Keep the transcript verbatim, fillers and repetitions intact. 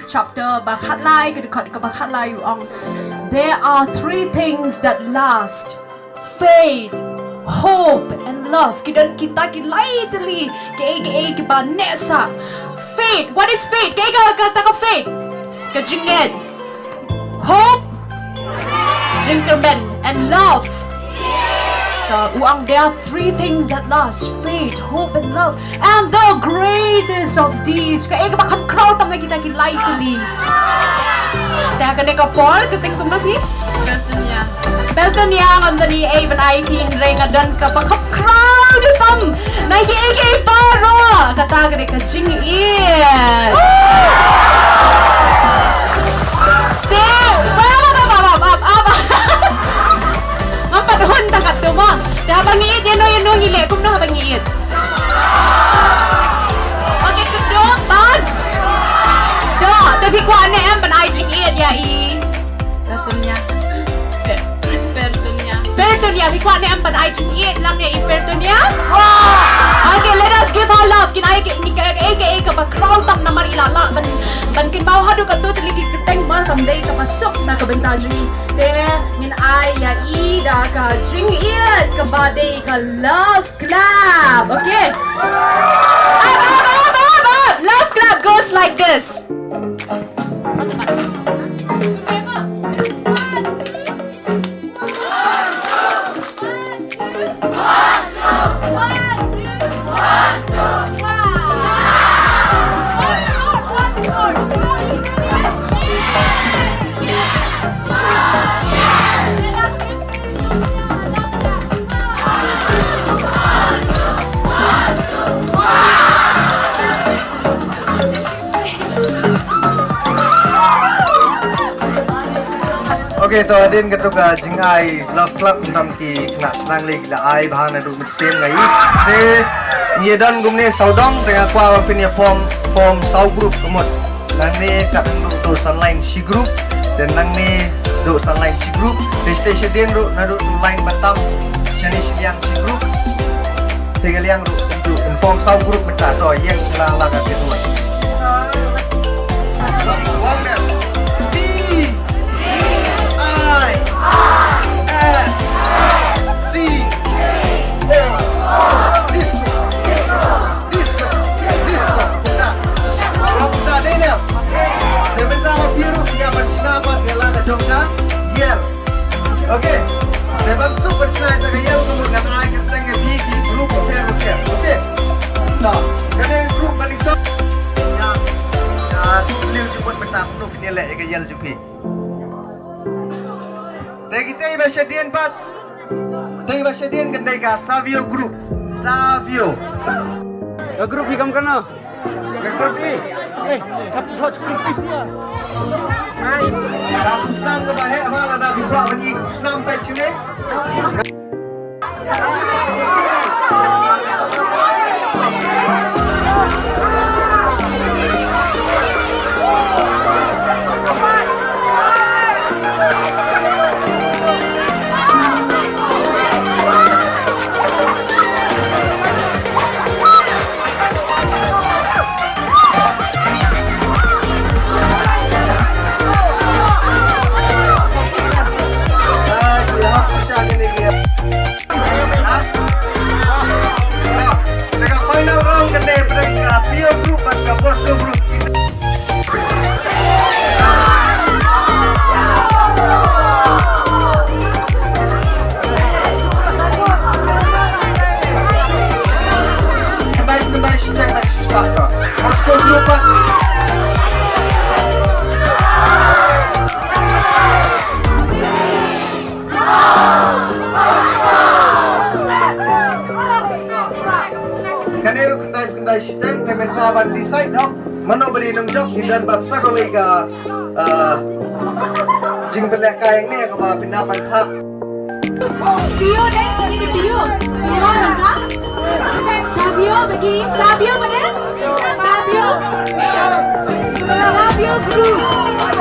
Chapter ba khatlai, ka dkhot kaba khatlai u ong, there are three things that last: faith, hope, and love. Ki don kita ki lai tylli kiei kiei kiba neh sah. Faith, what is faith? Kaei ka, kata ka faith? Ka jingngeit. Hope, jingkyrmen, and love. Ka, u ong, there are three things that last: faith, hope, and love. And the greatest of these, kaei kaba kham khraw tam na kita ki lai tylli? Te ha kane ka por, ka kyrteng kumno phi? Petunia. Petunia, ngam don ei ban ai phi, hynrei nga don kaba kham khraw tam na kiei kiei baroh. Kata ka dei ka jingïeit. Te, ba, ba, ba. Ngam pat hun tang katto mo. Te haba ngi ïeit, ïano ïano ngi leh, kumno haba ngi ïeit? Okay, kynduh bad doh. Te phi kwah ne em ban ai jingïeit ïa i Petunia? Petunia. Petunia, phi kwah ne em ban ai jingïeit lang ïa i Petunia? Okay, let us give her love. Kin ai ka, ka, ka, ka, kaba khraw tam namar i la lah ban, ban kynmaw haduh katto tylli ki kyrteng, namar kam dei kaba suk na ka bynta jong i. Te ngin ai ïa i da ka jingïeit kaba dei ka love clap. Okay. Up, up, up, up, up. Love clap goes like this. Okay, to hadien kato ka jingai love clap, ngam ki khynnah shnong lei ki la ai bha naduh mynsiem ngi. Te ngi don kumne sawdong, te nga kwah ba phin ïa form, form saw group ka mut. Nangne kat nang duh to san line shi group, te nangne duh san line shi group. Te shatei shadien ruh naduh to line ba tam shane shiliang shi group. Te ka liang ruh to form saw group mynta, to ïeng sha la ka te duh. Wang deh. B I S C O. Disco. Disco. Disco. Kumta. Kumta dei ne. Te mynta ma phi ruh ïa ban shna bad ïa la ka jong ka yell. Okay. Te ban suk ban shna ïa ka yell ka mut ngan ai kyrteng ïa phi ki group bapher bapher. Okay. To kane group ba nyngkong. Ïa, ïa, liu jingmut mynta kumno phin ïaleh ïa ka yell jong phi. Te kita kiba shadien pat. Te kiba shadien kan dei ka Savio group. Savio. Ka group hi kam kano? Ka group hi. Eh, sap sap group hi sia. Hai. Ka khusnam kaba heh ba lada phi kwah ban i khusnam peit shane. Te ka final round kan dei pyrshah ka Pio group bad ka Bosco group. Kynbai kynbai shiteng na ka spah ka Bosco group bad. Kane ruh khyndai khyndai shiteng, te mynta ban decide hok mano ba dei nongjop, ngi don bad sa kawei ka, ah, jingpynlehkai hangne kaba phin nang ban phah. Pio dei, kane dei Pio. Pio lang ka? Savio bagi, Savio ba dei? Savio. Savio group.